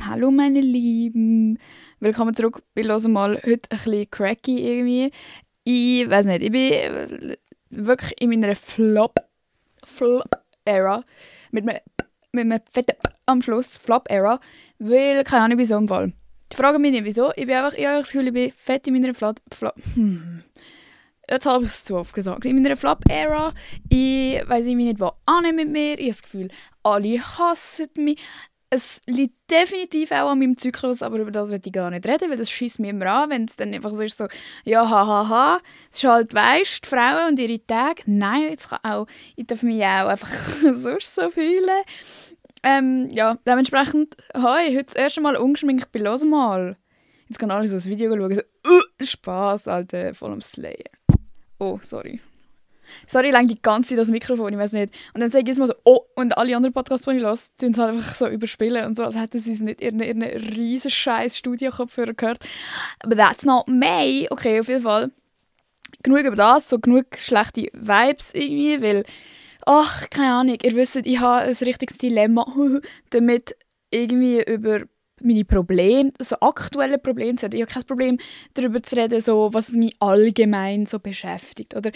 Hallo meine Lieben, willkommen zurück bei «Hören mal». Heute ein bisschen cracky irgendwie. Ich weiß nicht, ich bin wirklich in meiner Flop-Era. Mit einem fetten P am Schluss, Flop-Era. Weil, keine Ahnung, wieso im Fall. Ich frage mich nicht, wieso. Ich habe das Gefühl, ich bin fett in meiner Jetzt habe ich es zu oft gesagt. In meiner Flop-Era, ich weiß irgendwie nicht, wo annehmen mit mir. Ich habe das Gefühl, alle hassen mich. Es liegt definitiv auch an meinem Zyklus, aber über das will ich gar nicht reden, weil das schießt mir immer an, wenn es dann einfach so ist, so, ja, hahaha, es ist halt, weisst, die Frauen und ihre Tage. Nein, ich darf mich auch einfach sonst so fühlen. Ja, dementsprechend, heute das erste Mal ungeschminkt bei «Hören mal». Jetzt können alle so das Video schauen, so, Spass, Alter, voll am Slayen. Oh, sorry. Sorry, ich lenke die ganze Zeit das Mikrofon, ich weiß nicht. Und dann sage ich mal so, oh, und alle anderen Podcasts, die ich höre, tun es halt einfach so überspielen und so, als hätten sie es nicht in ihren riesen scheiß Studiokopfhörer gehört. Aber that's not me. Okay, auf jeden Fall. Genug über das, so genug schlechte Vibes irgendwie, weil, ach, keine Ahnung, ihr wisst, ich habe ein richtiges Dilemma damit irgendwie über meine Probleme, so aktuelle Probleme zu reden. Ich habe kein Problem, darüber zu reden, so, was mich allgemein so beschäftigt. Oder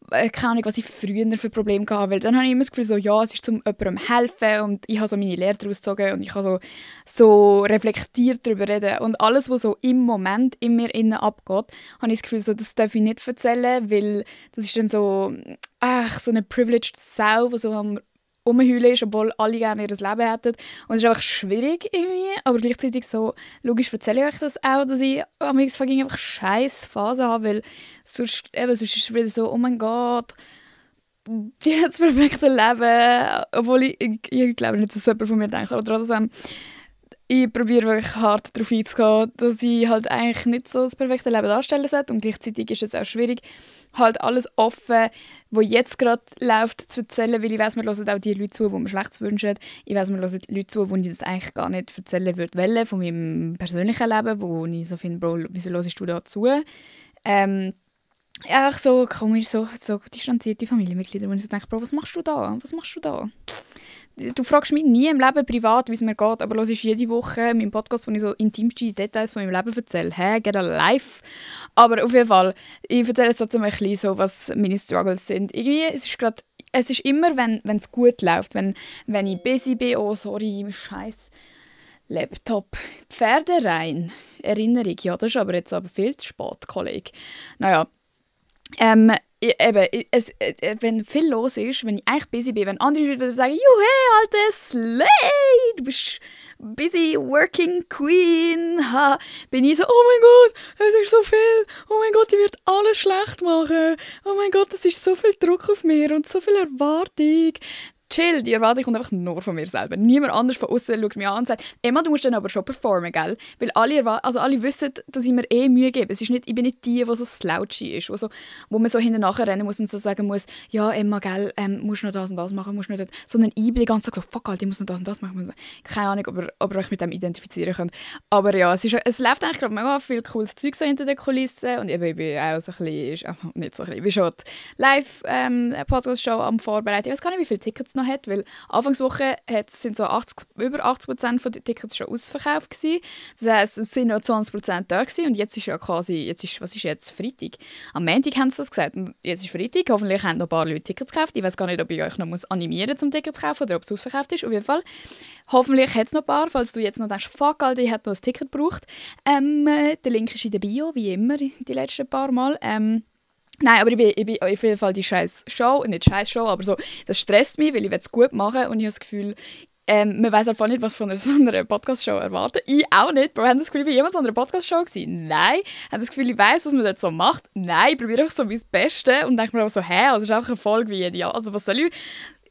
keine Ahnung, was ich früher für Probleme hatte. Weil dann habe ich immer das Gefühl, so, ja, es ist um jemandem helfen und ich habe so meine Lehre daraus gezogen und ich kann so reflektiert darüber reden. Und alles, was so im Moment in mir innen abgeht, habe ich das Gefühl, so, das darf ich nicht erzählen, weil das ist dann so, so eine privileged Sau, die so am rumheulen ist, obwohl alle gerne ihr Leben hätten. Und es ist einfach schwierig irgendwie, aber gleichzeitig so, logisch erzähle ich euch das auch, dass ich am Anfang einfach scheiß Phase habe, weil sonst ist es wieder so, oh mein Gott, die hat das perfekte Leben, obwohl ich glaube nicht, dass jemand von mir denkt, aber trotzdem, ich probiere wirklich hart darauf einzugehen, dass ich halt eigentlich nicht so das perfekte Leben darstellen sollte und gleichzeitig ist es auch schwierig, halt alles offen, was jetzt gerade läuft, zu erzählen, weil ich weiss, wir hören auch die Leute zu, die mir Schlechtes wünschen. Ich weiss, wir hören die Leute zu, die ich das eigentlich gar nicht erzählen würde, von meinem persönlichen Leben, wo ich so finde, Bro, wieso hörst du da zu? Einfach so komisch, so distanzierte Familienmitglieder, wo ich so denke, Bro, was machst du da? Was machst du da? Du fragst mich nie im Leben privat, wie es mir geht, aber hörst jede Woche meinen Podcast, wo ich so intimste Details von meinem Leben erzähle. Hä, get a life. Aber auf jeden Fall, ich erzähle jetzt trotzdem ein bisschen so, was meine Struggles sind. Irgendwie, es ist immer, wenn es gut läuft, wenn ich busy bin, oh sorry, scheiß Laptop, Pferde rein. Erinnerung, ja, das ist aber viel zu spät, Kollege. Naja, wenn viel los ist, wenn ich eigentlich busy bin, wenn andere Leute würden sagen, juhe, alte Slay, du bist busy working queen, ha, bin ich so, oh mein Gott, es ist so viel, oh mein Gott, ich werde alles schlecht machen, oh mein Gott, es ist so viel Druck auf mir und so viel Erwartung. Chill, die Erwartung kommt einfach nur von mir selber. Niemand anders von außen schaut mich an und sagt, Emma, du musst dann aber schon performen, gell? Weil alle wissen, dass ich mir Mühe gebe. Ich bin nicht die so slouchy ist, wo man so hinten nachher rennen muss und so sagen muss, ja, Emma, gell, musst du noch das und das machen, musst du noch das. Sondern ich bin die ganze Zeit so, fuck, Alter, ich muss noch das und das machen. Keine Ahnung, ob ihr euch mit dem identifizieren könnt. Aber ja, es läuft eigentlich gerade mega viel cooles Zeug so hinter den Kulissen und ich bin auch so ein bisschen, also nicht so ein bisschen, ich bin schon die Live-Podcast-Show am Vorbereiten. Ich weiß gar nicht, wie viele Tickets noch hat, weil Anfangswoche sind so über 80% von den Tickets schon ausverkauft gewesen. Das heisst, es sind noch 20% da gewesen und jetzt ist ja quasi, was ist jetzt, Freitag? Am Montag haben sie das gesagt und jetzt ist Freitag, hoffentlich haben noch ein paar Leute Tickets gekauft. Ich weiß gar nicht, ob ich euch noch animieren muss, um Tickets zu kaufen oder ob es ausverkauft ist. Auf jeden Fall, hoffentlich hat es noch ein paar, falls du jetzt noch denkst, fuck, Alter, ich hätte noch ein Ticket gebraucht. Der Link ist in der Bio, wie immer, die letzten paar Mal. Nein, aber ich bin auf jeden Fall die scheiß Show, nicht scheiß Show, aber so, das stresst mich, weil ich es gut machen und ich habe das Gefühl, man weiss einfach nicht, was von so einer Podcast-Show erwarten. Ich auch nicht. Bro, haben das Gefühl, ich war jemand so einer Podcast-Show gewesen? Nein. Haben das Gefühl, ich weiss, was man dort so macht? Nein. Ich probiere einfach so mein Bestes und denke mir auch so, also es ist einfach eine Folge wie jede Jahr. Also was soll ich?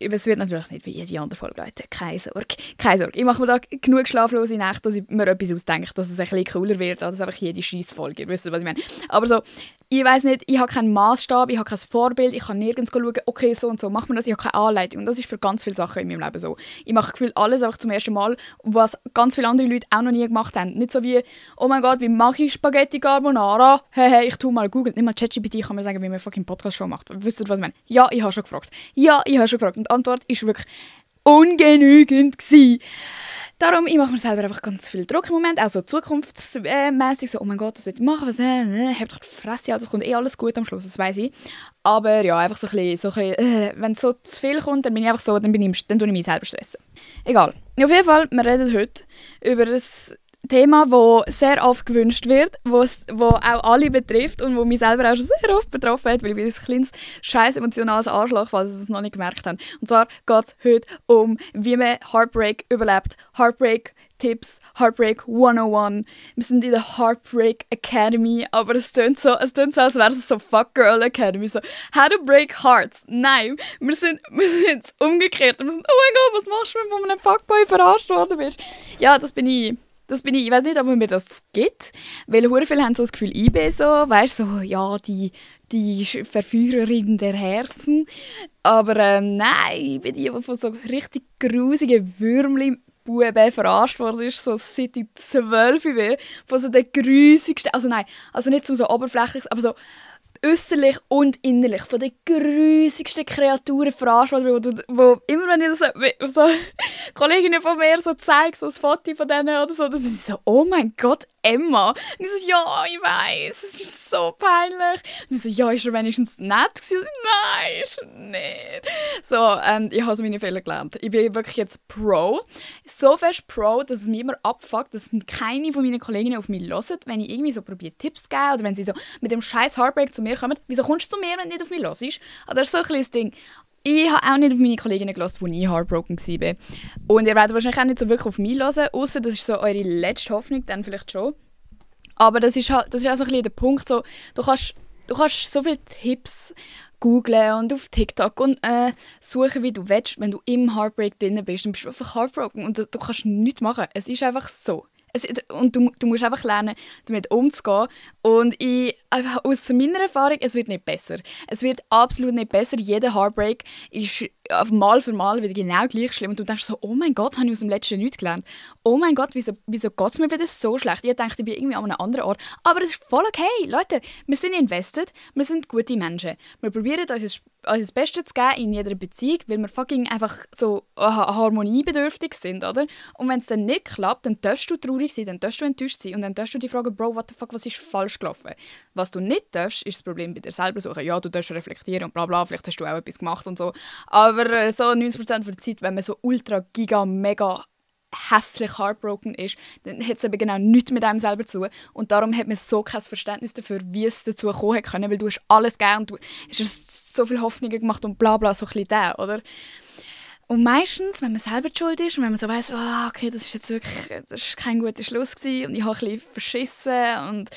Es wird natürlich nicht wie jede andere Folge, Leute. Keine Sorge. Keine Sorge. Ich mache mir da genug schlaflose Nächte, dass ich mir etwas ausdenke, dass es ein bisschen cooler wird, als einfach jede Scheissfolge. Ihr wisst, was ich meine. Aber so, ich weiss nicht, ich habe keinen Maßstab, ich habe kein Vorbild, ich kann nirgends schauen, okay, so und so macht man das, ich habe keine Anleitung. Und das ist für ganz viele Sachen in meinem Leben so. Ich mache gefühlt alles einfach zum ersten Mal, was ganz viele andere Leute auch noch nie gemacht haben. Nicht so wie, oh mein Gott, wie mache ich Spaghetti Carbonara? Hey, ich tue mal Google. Nicht mal ChatGPT kann mir sagen, wie man fucking Podcast-Show macht. Wisst ihr, was ich meine? Ja, ich habe schon gefragt. Und die Antwort ist wirklich ungenügend gewesen. Darum, ich mache mir selber einfach ganz viel Druck im Moment, auch so zukunftsmässig, so, oh mein Gott, was soll ich machen, habt doch die Fresse, also es kommt alles gut am Schluss, das weiss ich. Aber ja, einfach so ein bisschen wenn es so zu viel kommt, dann bin ich einfach so, dann tue ich mich selber stressen. Egal. Auf jeden Fall, wir reden heute über das Thema, das sehr oft gewünscht wird, wo auch alle betrifft und wo mich selber auch schon sehr oft betroffen hat, weil ich bin ein kleines, scheiß emotionales Arschloch, falls ihr es noch nicht gemerkt habt. Und zwar geht es heute um, wie man Heartbreak überlebt. Heartbreak-Tipps, Heartbreak 101. Wir sind in der Heartbreak Academy, aber es klingt so, als wäre es so Fuck Girl Academy. So, how to break hearts. Nein, wir sind umgekehrt. Wir sind, oh mein Gott, was machst du, wenn du von einem Fuckboy verarscht worden bist? Ja, das bin ich. Ich weiß nicht, ob mir das gibt, weil sehr viele haben so das Gefühl, ich bin so, weißt so, ja, die Verführerin der Herzen. Aber nein, ich bin die von so richtig grusigen Würmli-Buben verarscht worden ist, so seit ich 12 bin, von so den grusigsten, also nein, also nicht so oberflächlich, aber so äußerlich und innerlich von den grusigsten Kreaturen verarscht worden, wo immer wenn ich so Kolleginnen von mir so zeige, so ein Foto von denen oder so, dann sind sie so, oh mein Gott, Emma. Und ich so, ja, ich weiss, es ist so peinlich. Und ich so, ja, ist er wenigstens nett gewesen? Nein, ist er nicht. So, ich habe so meine Fehler gelernt. Ich bin wirklich jetzt Pro. So fest Pro, dass es mir immer abfuckt, dass keine von meinen Kolleginnen auf mich hören, wenn ich irgendwie so probiere Tipps zu geben oder wenn sie so mit dem scheiß Heartbreak zu mir kommen. Wieso kommst du zu mir, wenn du nicht auf mich hörst? Also das ist so ein kleines Ding. Ich habe auch nicht auf meine Kolleginnen gehört, als ich heartbroken war. Und ihr werdet wahrscheinlich auch nicht so wirklich auf mich hören, ausser das ist so eure letzte Hoffnung, dann vielleicht schon. Aber das ist auch so ein bisschen der Punkt, so, du kannst so viele Tipps googlen und auf TikTok und suchen, wie du willst. Wenn du im Heartbreak drin bist, dann bist du einfach heartbroken und du kannst nichts machen. Es ist einfach so. Und du musst einfach lernen, damit umzugehen. Und aus meiner Erfahrung, es wird nicht besser. Es wird absolut nicht besser. Jeder Heartbreak ist Mal für Mal wieder genau gleich schlimm. Und du denkst so, oh mein Gott, habe ich aus dem letzten nichts gelernt. Oh mein Gott, wieso geht es mir wieder so schlecht? Ich dachte, ich bin irgendwie an einem anderen Ort. Aber es ist voll okay. Leute, wir sind invested, wir sind gute Menschen. Wir probieren unser Bestes zu geben in jeder Beziehung, weil wir fucking einfach so harmoniebedürftig sind, oder? Und wenn es dann nicht klappt, dann darfst du traurig sein, dann darfst du enttäuscht sein und dann darfst du dich fragen, Bro, what the fuck, was ist falsch gelaufen? Was du nicht darfst, ist das Problem bei dir selber suchen. Ja, du darfst reflektieren und bla bla, vielleicht hast du auch etwas gemacht und so. Aber so 90% der Zeit, wenn man so ultra, giga, mega hässlich heartbroken ist, dann hat es eben genau nichts mit einem selber zu. Und darum hat man so kein Verständnis dafür, wie es dazu kommen konnte, weil du hast alles gegeben und du hast so viele Hoffnungen gemacht und bla bla, so ein bisschen der, oder? Und meistens, wenn man selber die schuld ist und wenn man so weiss, oh, okay, das ist jetzt wirklich, das ist kein guter Schluss gewesen und ich habe ein bisschen verschissen und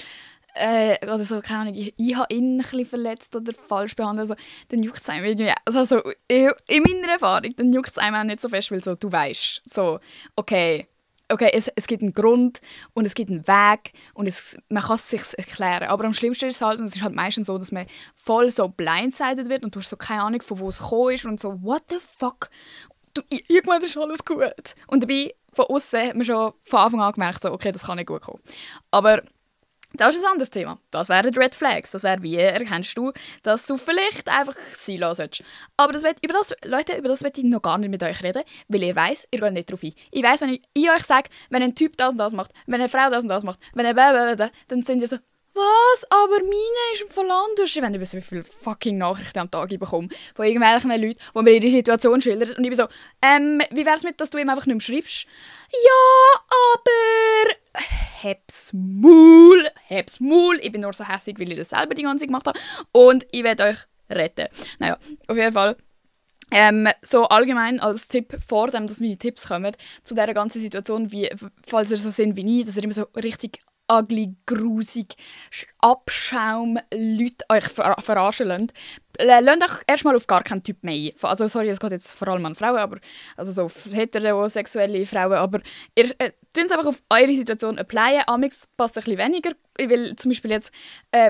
oder so, keine Ahnung, ich habe ihn ein bisschen verletzt oder falsch behandelt, also, dann juckt es einem irgendwie, also in meiner Erfahrung, dann juckt es einem auch nicht so fest, weil so, du weißt, so, okay, es gibt einen Grund und es gibt einen Weg und man kann es sich erklären, aber am schlimmsten ist es halt, und es ist halt meistens so, dass man voll so blindsided wird und du hast so keine Ahnung, von wo es gekommen ist und so, what the fuck, irgendwann ist alles gut. Und dabei, von außen hat man schon von Anfang an gemerkt, so, okay, das kann nicht gut kommen. Aber das ist ein anderes Thema. Das wären Red Flags. Das wäre, wie erkennst du, dass du vielleicht einfach sein lassen solltest. Aber Leute, über das will ich noch gar nicht mit euch reden, weil ihr weiss, ihr geht nicht darauf ein. Ich weiss, wenn ich euch sage, wenn ein Typ das und das macht, wenn eine Frau das und das macht, wenn eine blablabla, dann sind ihr so, was? Aber meine ist im Fall anders. Ich will nicht wissen, wie viele fucking Nachrichten am Tag ich bekomme von irgendwelchen Leuten, die mir ihre Situation schildern. Und ich bin so, wie wär's mit, dass du ihm einfach nicht mehr schreibst? Ja, aber Heb's Maul. Ich bin nur so hässlich, weil ich das selber die ganze Zeit gemacht habe. Und ich werde euch retten. Naja, auf jeden Fall. So allgemein als Tipp, vor dem, dass meine Tipps kommen, zu dieser ganzen Situation, wie, falls ihr so sind wie ich, dass ihr immer so richtig ugly, grusig, Abschaum Leute euch verarschen lasst. Lasst euch erstmal auf gar keinen Typ mehr ein. Also sorry, es geht jetzt vor allem an Frauen, aber also so heterosexuelle Frauen, aber ihr tut es einfach auf eure Situation applyen. Amix passt ein bisschen weniger, weil zum Beispiel jetzt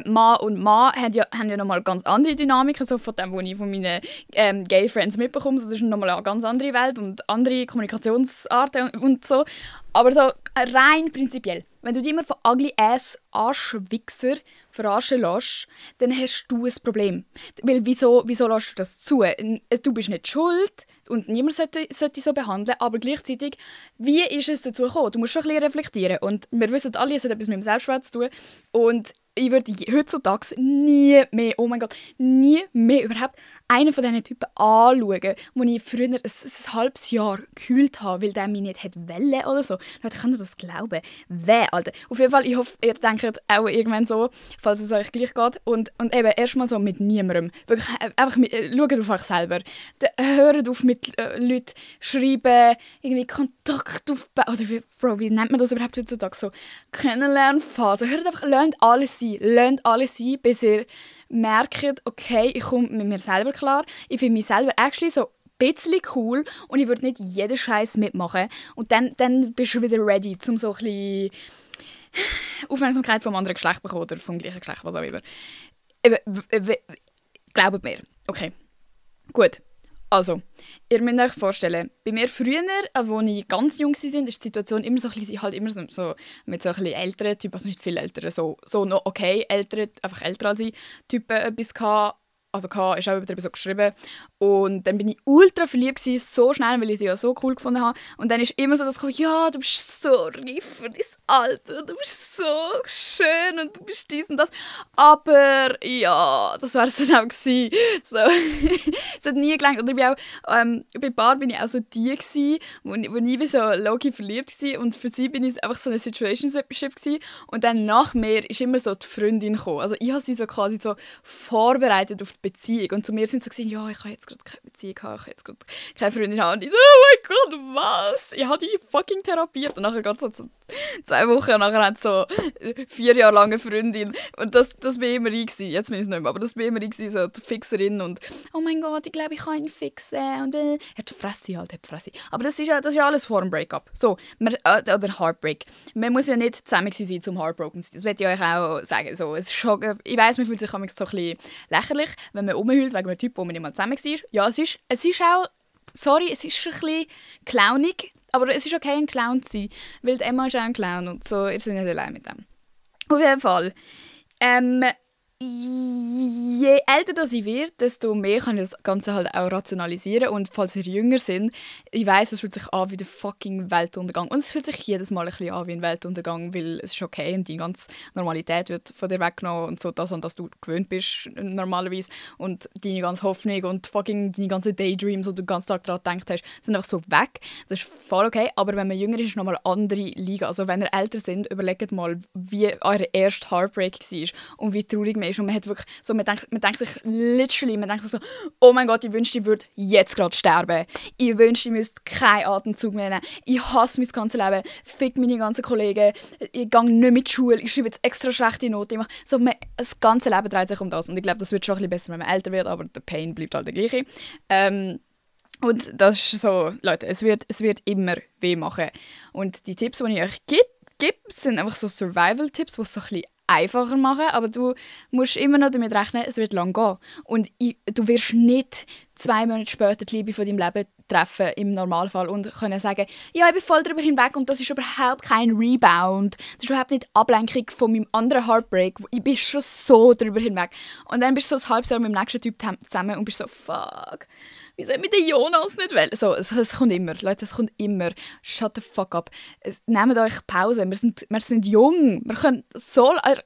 Mann und Mann haben ja nochmal ganz andere Dynamiken, so von dem, was ich von meinen Gay Friends mitbekomme. Das ist nochmal eine ganz andere Welt und andere Kommunikationsarten und so. Aber so rein prinzipiell, wenn du dich immer von ugly ass Arschwichser verarschen lässt, dann hast du ein Problem. Weil wieso lässt du das zu? Du bist nicht schuld, und niemand sollte so behandeln, aber gleichzeitig, wie ist es dazu gekommen? Du musst schon ein bisschen reflektieren und wir wissen alle, es hat etwas mit dem Selbstwert zu tun und ich würde heutzutage nie mehr, oh mein Gott, nie mehr überhaupt einen von diesen Typen anschauen, wo ich früher ein halbes Jahr gekühlt habe, weil der mich nicht wollte oder so. Leute, könnt ihr das glauben? Wer, Alter? Auf jeden Fall, ich hoffe, ihr denkt auch irgendwann so, falls es euch gleich geht. Und eben erstmal so mit niemandem. Wirklich, einfach schaut auf euch selber. Hört auf mit Leuten schreiben, irgendwie Kontakt aufbauen. Oder wie nennt man das überhaupt heutzutage so? Kennenlernphase. Hört einfach, lernt alles sein, bis ihr merkt, okay, ich komme mit mir selber klar. Ich finde mich selber actually so ein bisschen cool und ich würde nicht jeden Scheiß mitmachen. Und dann bist du wieder ready, um so ein bisschen Aufmerksamkeit vom anderen Geschlecht zu bekommen oder vom gleichen Geschlecht, was auch immer. Glaubt mir. Okay, gut. Also, ihr müsst euch vorstellen, bei mir früher, als ich ganz jung war, war die Situation immer so ein bisschen, halt immer so mit so ein bisschen älteren Typen, also nicht viel älteren, so noch okay, einfach älter als ich, Typen etwas gehabt. Also K ist auch übertrieben so geschrieben. Und dann bin ich ultra verliebt gewesen, so schnell, weil ich sie ja so cool gefunden habe. Und dann ist immer so das gekommen, ja, du bist so reif für dein Alter, du bist so schön und du bist dies und das. Aber ja, das war es dann auch gewesen. So. Es hat nie gelangt. Und ich bin auch, bei Bar bin ich auch so die gewesen, wo ich wie so low-key verliebt war. Und für sie bin ich einfach so eine Situationship gewesen. Und dann nach mir ist immer so die Freundin gekommen. Also ich habe sie so quasi so vorbereitet auf die Beziehung. Und zu mir sind so gesagt, ja, ich habe jetzt gerade keine Beziehung, ich habe jetzt gerade keine Freundin haben. Und ich so, oh mein Gott, was? Ich habe die fucking therapiert. Und nachher geht es so 2 Wochen und nachher hat so 4 Jahre lange Freundin. Und das war immer ich gewesen. Jetzt bin ich es nicht mehr, aber das war immer ich gewesen, so die Fixerin. Und oh mein Gott, ich glaube, ich kann ihn fixen. Und hat die Fresse halt, hat die Fresse. Aber das ist ja alles vor dem Breakup. So, oder Heartbreak. Man muss ja nicht zusammen sein, zum Heartbroken zu sein. Das möchte ich euch auch sagen. So, es ist schon, ich weiss, man fühlt sich manchmal so ein bisschen lächerlich, wenn man rumheult wegen einem Typ, wo man nicht mal zusammen war. Ja, es ist auch, sorry, es ist ein bisschen clownig, aber es ist okay, ein Clown zu sein, weil Emma ist auch ein Clown und so, ihr seid nicht allein mit dem. Auf jeden Fall, je älter ich werde, desto mehr kann ich das Ganze halt auch rationalisieren. Und falls ihr jünger sind, ich weiss, es fühlt sich an wie der fucking Weltuntergang. Und es fühlt sich jedes Mal ein bisschen an wie ein Weltuntergang, weil es ist okay und die ganze Normalität wird von dir weggenommen und so das, an das du gewöhnt bist normalerweise. Und deine ganze Hoffnung und fucking deine ganzen Daydreams, wo du den ganzen Tag daran gedacht hast, sind einfach so weg. Das ist voll okay, aber wenn man jünger ist, ist nochmal eine andere Liga. Also wenn ihr älter sind, überlegt mal, wie euer erster Heartbreak war und wie traurig man ist. Und man hat wirklich so, man denkt sich literally, man denkt sich so, oh mein Gott, ich wünschte, ich würde jetzt gerade sterben. Ich wünschte, ich müsste keinen Atemzug mehr nehmen. Ich hasse mein ganzes Leben. Fick meine ganzen Kollegen. Ich gehe nicht mit Schule. Ich schreibe jetzt extra schlechte Noten. So, das ganze Leben dreht sich um das. Und ich glaube, das wird schon ein bisschen besser, wenn man älter wird, aber der Pain bleibt halt der gleiche. Und das ist so, Leute, es wird immer weh machen. Und die Tipps, die ich euch gebe, sind einfach so Survival-Tipps, die es so ein bisschen einfacher machen, aber du musst immer noch damit rechnen, es wird lang gehen. Und du wirst nicht 2 Monate später die Liebe von deinem Leben treffen, im Normalfall, und können sagen, ja, ich bin voll darüber hinweg und das ist überhaupt kein Rebound. Das ist überhaupt nicht Ablenkung von meinem anderen Heartbreak. Ich bin schon so darüber hinweg. Und dann bist du so ein halbes Jahr mit dem nächsten Typ zusammen und bist so, fuck, wieso hat mich der Jonas nicht wählen? So, es kommt immer, Leute, es kommt immer. Shut the fuck up. Nehmt euch Pause, wir sind jung. Ihr könnt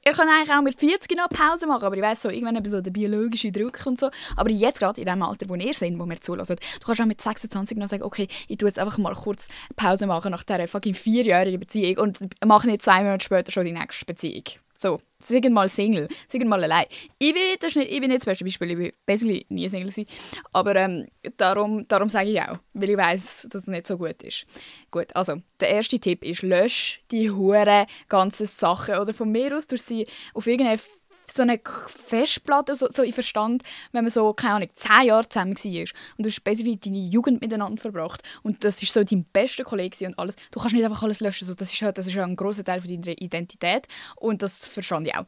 eigentlich auch mit 40 noch Pause machen, aber ich weiss so, irgendwann eben so der biologische Druck und so. Aber jetzt gerade in dem Alter, wo ihr seid, wo wir zulassen, du kannst auch mit 26 noch sagen, okay, ich tue jetzt einfach mal kurz Pause machen nach dieser fucking 4-jährigen Beziehung und mache nicht 2 Monate später schon die nächste Beziehung. So, seid mal Single, seid mal allein. Ich bin nicht zum Beispiel, ich bin basically nie Single gewesen, aber darum sage ich auch, weil ich weiss, dass es nicht so gut ist. Gut, also, der erste Tipp ist, lösch die hure ganzen Sachen, oder von mir aus, durch sie auf irgendeine so eine Festplatte, so ich verstand, wenn man so, keine Ahnung, 10 Jahre zusammen war und du hast basically deine Jugend miteinander verbracht und das ist so dein bester Kollege und alles, du kannst nicht einfach alles löschen, so, das ist ja ein grosser Teil von deiner Identität und das verstand ich auch.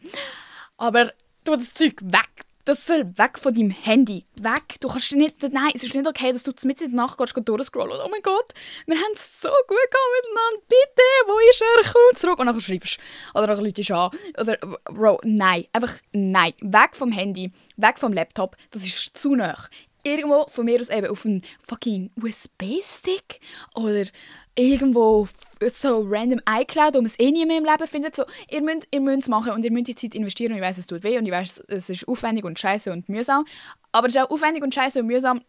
Aber tu das Zeug weg. Das soll weg von deinem Handy. Weg. Du kannst nicht, nein, es ist nicht okay, dass du mitten in der Nacht durchscrollen. Oh mein Gott, wir haben es so gut miteinander. Bitte, wo ist er? Komm zurück. Und dann schreibst du. Oder dann Leute an. Oder, Bro, nein. Einfach nein. Weg vom Handy. Weg vom Laptop. Das ist zu nah. irgendwo von mir aus eben auf einen fucking USB-Stick oder irgendwo so random iCloud, wo man es eh nie mehr im Leben findet. So, ihr müsst es machen und ihr müsst die Zeit investieren und ich weiss, es tut weh und ich weiss, es ist aufwendig und scheiße und mühsam. Aber es ist auch aufwendig und scheiße und mühsam,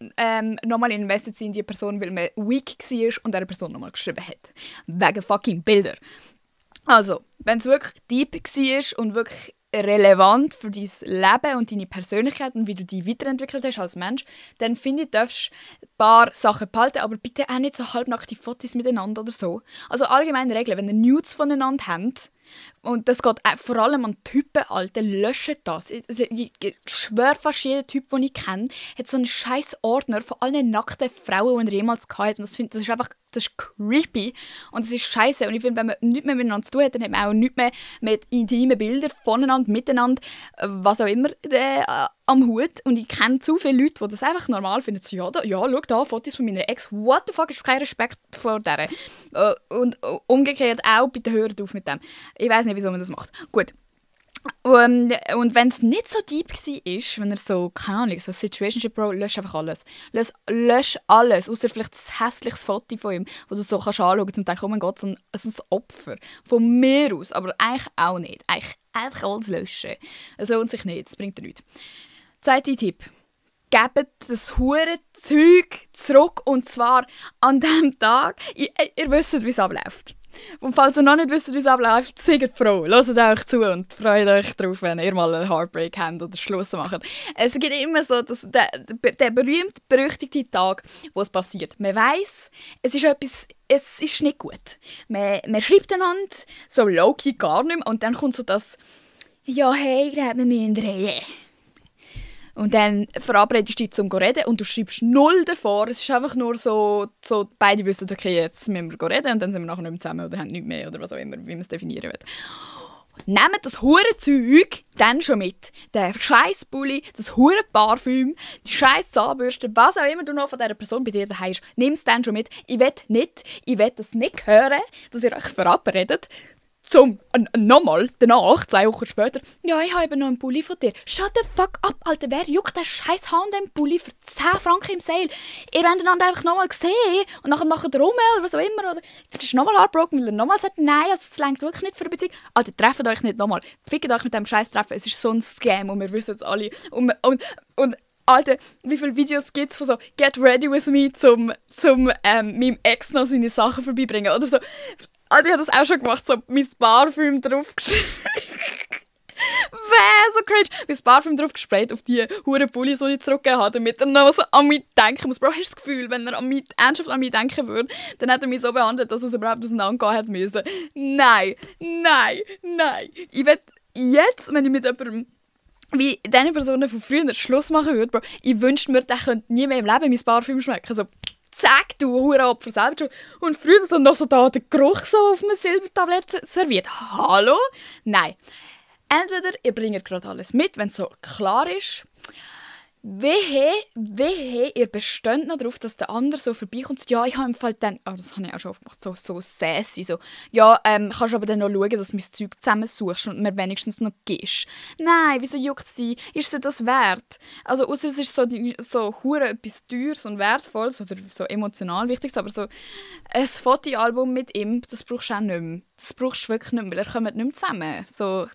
nochmal investiert in die Person, weil man weak war und dieser Person nochmal geschrieben hat. Wegen fucking Bilder. Also, wenn es wirklich deep war und wirklich relevant für dein Leben und deine Persönlichkeit und wie du dich weiterentwickelt hast als Mensch, dann finde ich, darfst du ein paar Sachen behalten, aber bitte auch nicht so halbnackte Fotos miteinander oder so. Also allgemeine Regeln, wenn ihr Nudes voneinander habt, und das geht auch vor allem an Typen, Alter, löscht das. Ich schwöre, fast jeder Typ, den ich kenne, hat so einen scheiß Ordner von allen nackten Frauen, die er jemals hatte. Und das ist einfach, das ist creepy und das ist scheiße. Und ich finde, wenn man nichts mehr miteinander zu tun hat, dann hat man auch nichts mehr mit intimen Bildern voneinander, miteinander, was auch immer, am Hut. Und ich kenne zu viele Leute, die das einfach normal finden. So, ja, schau da, Fotos von meiner Ex. What the fuck, ist kein Respekt vor der. Und umgekehrt auch, bitte hört auf mit dem. Ich weiss nicht, wieso man das macht. Gut. Und wenn es nicht so deep war, wenn er so, keine Ahnung, so Situationship Bro, lösch einfach alles. Lösch alles, außer vielleicht das hässliches Foto von ihm, wo du so kannst anschauen und denkst, oh mein Gott, so ein Opfer. Von mir aus, aber eigentlich auch nicht. Eigentlich einfach alles löschen. Es lohnt sich nicht, es bringt dir nichts. Zweiter Tipp. Gebt das hure Zeug zurück und zwar an dem Tag. Ihr wisst, wie es abläuft. Und falls ihr noch nicht wisst, wie es abläuft, seid froh. Hört euch zu und freut euch darauf, wenn ihr mal einen Heartbreak habt oder Schluss macht. Es gibt immer so der berühmt-berüchtigte Tag, wo es passiert. Man weiss, es ist nicht gut. Man schreibt einander so low-key gar nicht mehr und dann kommt so das «Ja, hey, wir müssen reden.» Und dann verabredest du dich zum reden und du schreibst null davor. Es ist einfach nur so beide wissen, okay, jetzt müssen wir reden und dann sind wir nachher nicht mehr zusammen oder haben nichts mehr oder was auch immer, wie man es definieren will. Nehmt das hure Zeug dann schon mit. Den scheiß Pulli, das hure Parfüm, die scheiß Zahnbürste, was auch immer du noch von dieser Person bei dir daheim hast. Nimm es dann schon mit. Ich will das nicht hören, dass ihr euch verabredet. Nochmal, danach, 2 Wochen später, ja, ich habe eben noch einen Pulli von dir. Shut the fuck up, Alter, wer juckt den scheiß H&M-Pulli für 10 Franken im Sale? Ihr wollt einander einfach nochmal sehen und nachher macht ihr rum oder was auch immer. Oder du bist nochmal heartbroken, weil er nochmal sagt, nein, also das reicht wirklich nicht für eine Beziehung. Alter, trefft euch nicht nochmal. Fickt euch mit dem scheiß Treffen. Es ist so ein Scam und wir wissen es alle. Und Alter, wie viele Videos gibt es von so «Get ready with me» zum meinem Ex noch seine Sachen vorbeibringen oder so. Alter, ich habe das auch schon gemacht, so mein Parfüm draufgeschrieben. So cringe. Mein Parfüm drauf gesprayt auf die hure Pullis, die ich zurückgegeben habe, damit er noch so an mich denken muss. Bro, hast du das Gefühl, wenn er ernsthaft an mich denken würde, dann hätte er mich so behandelt, dass er es überhaupt auseinandergehen hätte müssen. Nein. Ich will jetzt, wenn ich mit jemandem wie diese Personen von früher Schluss machen würde, Bro, ich wünschte mir, der könnte nie mehr im Leben mein Parfüm schmecken. So, zack, du Hurenopfer selber schon. Und früher dann noch so da der Geruch so auf einem Silbertablett serviert. Hallo? Nein. Entweder ihr bringt gerade alles mit, wenn es so klar ist. Wehe, ihr besteht noch darauf, dass der andere so vorbeikommt. Ja, ich habe im Fall dann, das habe ich auch schon oft gemacht, so sassy, so, ja, kannst aber dann noch schauen, dass du mein Zeug zusammensuchst und mir wenigstens noch gibst. Nein, wieso juckt es dich? Ist es das wert? Also, ausser es ist so hure etwas Teures und Wertvolles oder so emotional Wichtiges, aber so ein Fotoalbum mit ihm, das brauchst du auch nicht mehr. Das brauchst du wirklich nicht mehr, weil ihr kommt nicht mehr zusammen. So,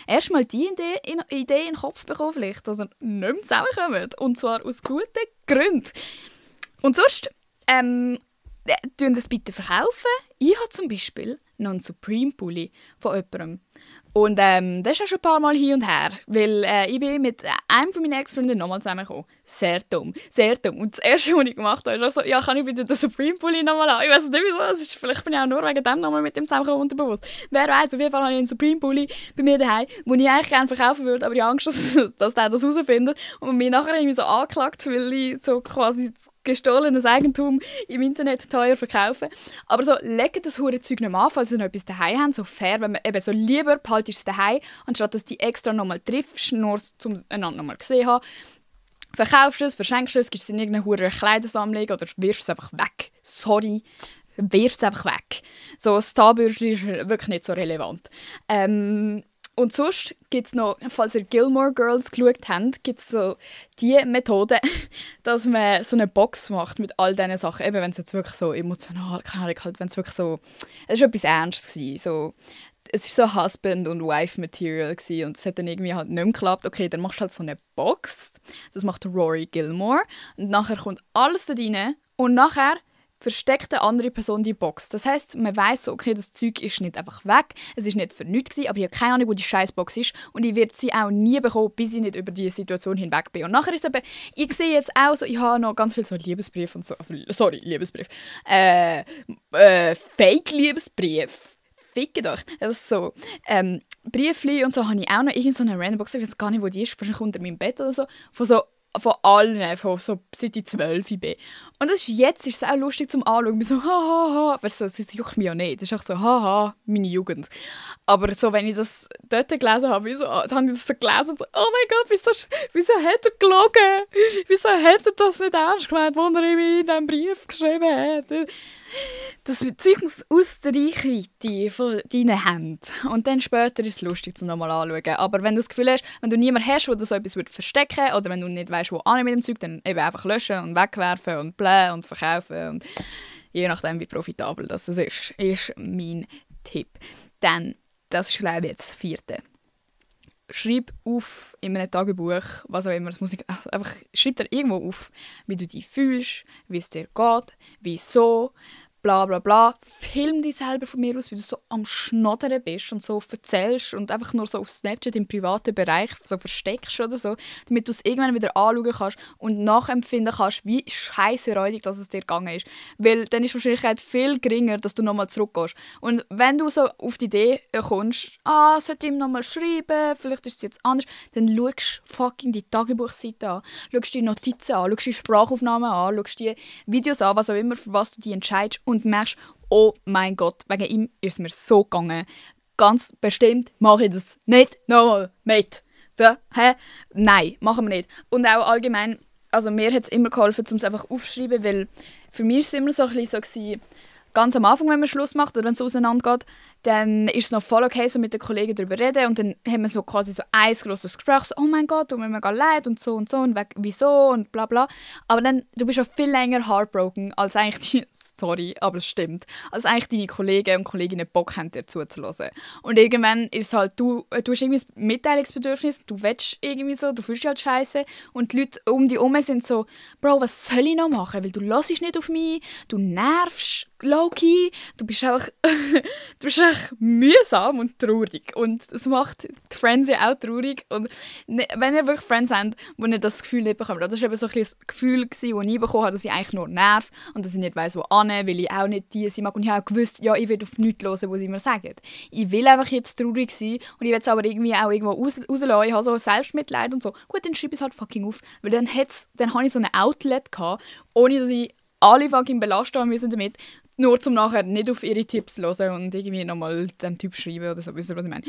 erst mal die Idee in den Kopf bekommen, vielleicht, dass ihr nicht mehr zusammenkommt. Und zwar aus guten Gründen. Und sonst, tun das bitte verkaufen. Ich habe zum Beispiel noch einen Supreme-Pulli von jemandem. Und das ist auch schon ein paar Mal hin und her, weil ich bin mit einem von meinen Ex-Freunden nochmal zusammengekommen. Sehr dumm. Und das Erste, was ich gemacht habe, ist auch so, ja, kann ich bitte den Supreme-Pulli nochmal haben? Ich weiß nicht wieso, vielleicht bin ich auch nur wegen dem nochmal mit dem zusammengekommen, unterbewusst. Wer weiß, auf jeden Fall habe ich einen Supreme-Pulli bei mir daheim, den ich eigentlich gerne verkaufen würde, aber ich habe Angst, dass der das herausfindet und mich nachher irgendwie so angeklagt, weil ich so quasi gestohlenes Eigentum im Internet teuer verkaufen. Aber so, legt das hure Zeug nicht an, falls ihr noch etwas daheim habt, so fair, wenn man eben so lieber behaltest es daheim, anstatt dass du die extra nochmal triffst, nur um einander nochmal gesehen haben. Verkaufst es, verschenkst es, gibst es in irgendeine hure Kleidersammlung oder wirfst es einfach weg. Sorry, wirfst es einfach weg. So, das Zahnbürstchen ist wirklich nicht so relevant. Und Und sonst gibt es noch, falls ihr Gilmore Girls geschaut habt, gibt es so die Methode, dass man so eine Box macht mit all diesen Sachen. Eben, wenn es jetzt wirklich so emotional, keine Ahnung, halt, wenn es wirklich so, es war etwas Ernstes gewesen, so, es war so Husband- und Wife-Material gewesen, und es hat dann irgendwie halt nicht mehr geklappt. Okay, dann machst du halt so eine Box, das macht Rory Gilmore, und nachher kommt alles da rein und nachher versteckt eine andere Person die Box. Das heisst, man weiss so, okay, das Zeug ist nicht einfach weg, es ist nicht für nichts gewesen, aber ich habe keine Ahnung, wo die Scheißbox ist und ich werde sie auch nie bekommen, bis ich nicht über diese Situation hinweg bin. Und nachher ist es eben, ich sehe jetzt auch so, ich habe noch ganz viel so Liebesbrief und so, also, sorry, Liebesbrief, Fake-Liebesbrief. Fickt euch. Also so, Briefli und so habe ich auch noch irgend so eine random Box, ich weiß gar nicht, wo die ist, wahrscheinlich unter meinem Bett oder so, von allen, von so seit ich 12 bin. Und jetzt ist es auch lustig zum Anschauen, so hahaha, weißt du, es juckt mich ja nicht, es ist auch so haha, meine Jugend. Aber so, wenn ich das dort gelesen habe, dann habe ich das so gelesen und so, oh mein Gott, wieso hat er gelogen? Wieso hat er das nicht ernst gemeint, was er in diesem Brief geschrieben hat? Das Zeug muss aus der Reichweite von deinen Händen. Und dann später ist es lustig, zum nochmal anschauen. Aber wenn du das Gefühl hast, wenn du niemanden hast, der so etwas verstecken würde, oder wenn du nicht weißt, wo an mit dem Zeug, dann eben einfach löschen und wegwerfen und blähen und verkaufen. Und je nachdem, wie profitabel das ist mein Tipp. Dann, das ist glaube ich jetzt das 4. Schreib auf in einem Tagebuch, was auch immer, das muss einfach schreib dir irgendwo auf, wie du dich fühlst, wie es dir geht, wieso, bla bla bla. Film dich selber von mir aus, wie du so am Schnoddern bist und so erzählst und einfach nur so auf Snapchat im privaten Bereich so versteckst oder so, damit du es irgendwann wieder anschauen kannst und nachempfinden kannst, wie scheisseräudig dass es dir gegangen ist. Weil dann ist die Wahrscheinlichkeit viel geringer, dass du nochmal zurückgehst. Und wenn du so auf die Idee kommst, sollte ich ihm nochmal schreiben, vielleicht ist es jetzt anders, dann schaust du fucking die Tagebuchseite an, schaust die Notizen an, schaust die Sprachaufnahmen an, schaust die Videos an, was auch immer, für was du dich entscheidest, und merkst, oh mein Gott, wegen ihm ist es mir so gegangen. Ganz bestimmt mache ich das nicht nochmal mit. So, nein, machen wir nicht. Und auch allgemein, also mir hat es immer geholfen, um es einfach aufzuschreiben, weil für mich war es immer so ein bisschen so gewesen, ganz am Anfang, wenn man Schluss macht oder wenn es auseinandergeht, dann ist es noch voll okay, so mit den Kollegen darüber reden, und dann haben wir so quasi so ein grosses Gespräch, so, oh mein Gott, tut mir mega leid und so und wieso und bla bla. Aber dann, du bist ja viel länger heartbroken, als eigentlich sorry, aber es stimmt, als eigentlich deine Kollegen und Kolleginnen Bock haben, dir zuzuhören. Und irgendwann ist es halt, du hast irgendwie ein Mitteilungsbedürfnis, du willst irgendwie so, du fühlst dich halt scheiße, und die Leute um dich herum sind so, Bro, was soll ich noch machen, weil du hörst nicht auf mich, du nervst, low-key, du bist einfach mühsam und traurig. Und das macht die Friends ja auch traurig. Und wenn ihr wirklich Friends habt, wo ihr das Gefühl nicht bekommt, das war eben so ein das Gefühl, das ich nie bekommen habe, dass ich eigentlich nur nerv und dass ich nicht weiss, wo hin, weil ich auch nicht die sein mag. Und ich habe auch gewusst, ja, ich will auf nichts hören, was sie mir sagen. Ich will einfach jetzt traurig sein und ich will es aber irgendwie auch irgendwo rauslassen. Ich habe so Selbstmitleid und so. Gut, dann schreibe ich es halt fucking auf. Weil dann habe ich so ein Outlet gehabt, ohne dass ich alle fucking belastet haben müssen damit, nur zum nachher nicht auf ihre Tipps hören und irgendwie nochmal dem Typ schreiben oder so, wisst ihr, was ich meine?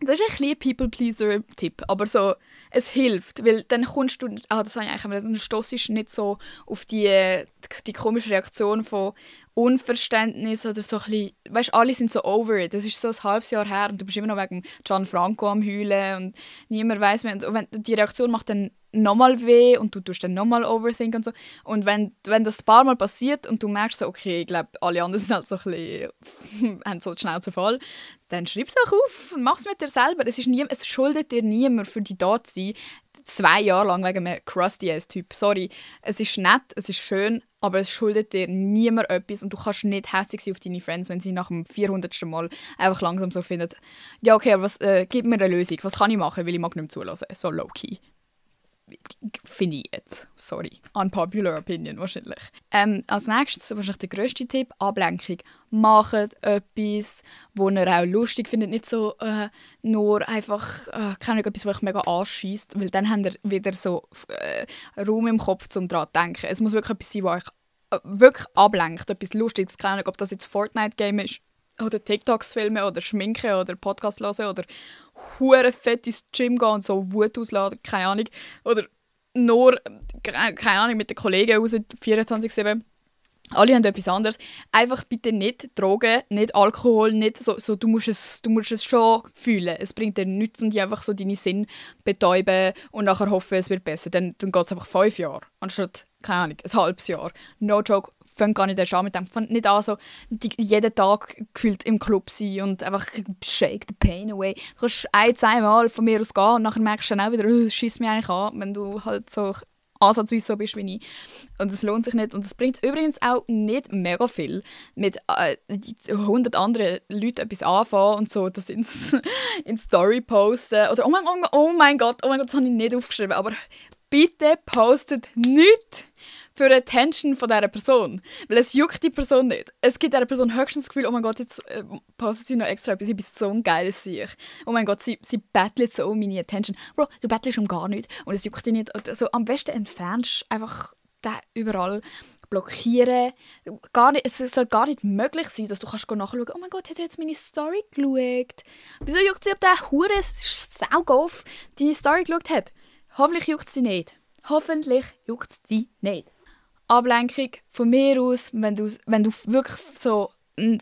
Das ist ein bisschen People-Pleaser-Tipp, aber so, es hilft, weil dann kommst du, das habe ich eigentlich, dann stossest du nicht so auf die komische Reaktion von Unverständnis oder so ein bisschen, weißt, alle sind so over it, das ist so ein halbes Jahr her und du bist immer noch wegen Gianfranco am Heulen und niemand weiss mehr, und wenn die Reaktion macht dann nochmal weh und du tust dann nochmal overthink und so, und wenn das ein paar Mal passiert und du merkst so, okay, ich glaube, alle anderen sind halt so ein bisschen, haben so die Schnauze voll, dann schreib es auch auf und mach es mit dir selber. Es schuldet dir niemand, für dich da zu sein, 2 Jahre lang wegen einem Crusty-Ass-Typ. Sorry, es ist nett, es ist schön, aber es schuldet dir niemand etwas und du kannst nicht hässlich sein auf deine Friends, wenn sie nach dem 400. Mal einfach langsam so finden, ja okay, aber gib mir eine Lösung, was kann ich machen, weil ich mag nicht mehr zulassen. So low-key. Finde ich jetzt. Sorry. Unpopular Opinion wahrscheinlich. Als nächstes, wahrscheinlich der grösste Tipp, Ablenkung. Macht etwas, das ihr auch lustig findet. Nicht so nur einfach etwas, was euch mega anschießt, weil dann habt ihr wieder so Raum im Kopf, um daran zu denken. Es muss wirklich etwas sein, was euch wirklich ablenkt. Etwas Lustiges. Keine Ahnung, ob das jetzt Fortnite-Game ist oder TikToks filmen oder schminken oder Podcast hören oder hure fett ins Gym gehen und so Wut ausladen, keine Ahnung. Oder nur, keine Ahnung, mit den Kollegen raus, 24/7. Alle haben etwas anderes. Einfach bitte nicht Drogen, nicht Alkohol, nicht so du musst es schon fühlen. Es bringt dir nichts und einfach so deine Sinne betäuben und nachher hoffen, es wird besser. Dann geht es einfach 5 Jahre, anstatt, keine Ahnung, ein halbes Jahr. No joke, fängt gar nicht erst an mit dem. Fängt nicht an, so jeden Tag gefühlt im Club sein und einfach shake the pain away. Du kannst 1-2 Mal von mir aus gehen und nachher merkst du dann auch wieder, es schiesst mich eigentlich an, wenn du halt so ansatzweise so bist wie ich. Und es lohnt sich nicht. Und es bringt übrigens auch nicht mega viel, mit 100 anderen Leuten etwas anfangen und so das in Story posten. Oder oh mein Gott, das habe ich nicht aufgeschrieben. Aber bitte postet nichts für die Attention von dieser Person. Weil es juckt die Person nicht. Es gibt dieser Person höchstens das Gefühl, oh mein Gott, jetzt postet sie noch extra etwas, ich bin so ein geiles Sieg. Oh mein Gott, sie battelt so um meine Attention. Bro, du battlest um gar nichts und es juckt dich nicht. Also, am besten entfernst einfach den überall. Blockieren. Es soll gar nicht möglich sein, dass du nachschauen kannst, oh mein Gott, hat er jetzt meine Story geschaut? Wieso juckt sie, ob der Hure Saugolf die Story geschaut hat? Hoffentlich juckt sie nicht. Hoffentlich juckt sie nicht. Ablenkung von mir aus, wenn du wirklich so